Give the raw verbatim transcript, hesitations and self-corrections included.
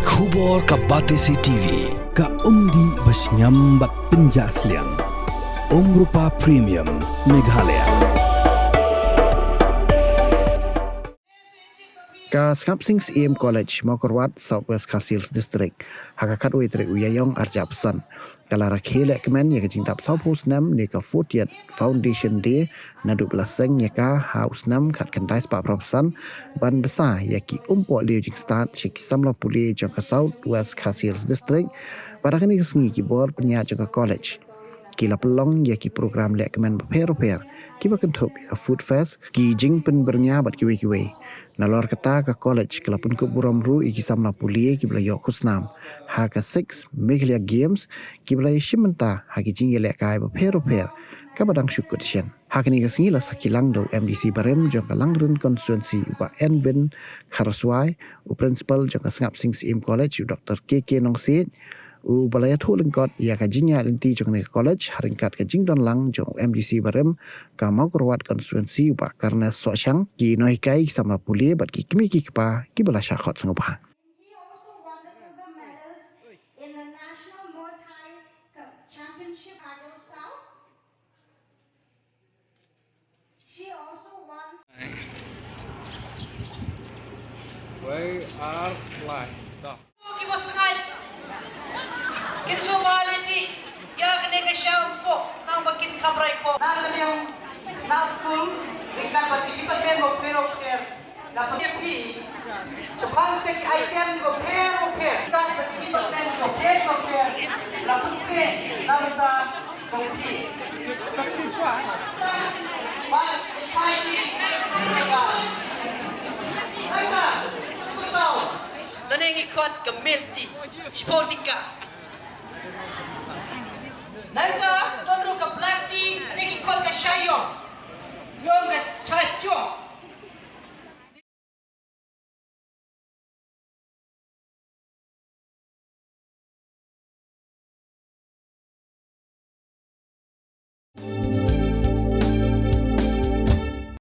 Khubor ka Batesi T V, ka umdih ba shngiam bad pynjah sliang. Umrupa Premium, Meghalaya. Ka Sngap Sing Syiem College, Mawkyrwat, South West Khasi Hills District, ha ka khatwei tarik u Ïaïong arhajar arphew san, ka la rakhe lehkmen ïa ka jingdap sawphew snem ne ka fortieth Foundation Day, naduh ba la seng ïa ka ha u snem khatkhyndai spah phra phew san, ban bsa ïa ki umpohliew jingstad sha ki samla pule jong ka South West Khasi Hills District. Bad ha kane ka sngi ki bor pynïaid jong ka college ki la pynlong ïa ki program lehkmen bapher bapher, kiba kynthup ïa ka Food Fest, ki jingpynbyrngia bad kiwei kiwei. Nalor kata, ka college ka la pynkup burom ruh ïa ki samla pule kiba la ïoh khusnam ha ka six Meghalaya Games, kiba la ïashim bynta ha ki jingïalehkai bapher bapher kaba dang shu kut shen. Ha kane ka sngi la sakhi lang da u M D C barim jong ka Langrin Constituency, u Bah Envin Kharaswai, u Principal jong ka Sngap Sing Syiem College, u Doktor K K Nongsiej, uba la ïathuh lyngkot ïa ka jingïaid lynti jong kane ka college ha ryngkat ka jingdon lang jong u M D C barim ka Mawkyrwat Constituency, u Bah Carnes Sohshang, ki nonghikai, ki samla pule bad ki kmie ki kpa kiba la shah khot sngewbha. He also won the silver medals in the National Muay Thai Co-, Championship, Pagong South. She also won. Wei ar lai. Ki ba sngai kin shu ba lynti ïa kane ka sha um soh, nang ba kin kham rai ko. Na ka liang na skul, ryngkat bad ki department bapher bapher, la pynïaid phi shaphang ki item bapher bapher, ryngkat bad ki department bapher bapher, la pynpeit na bynta jong phi. Lane ngi khot ka milk tea, sporting ka. Nangta don ruh ka black tea, lane ki khot ka sha ïong, ïong ka sha ïong.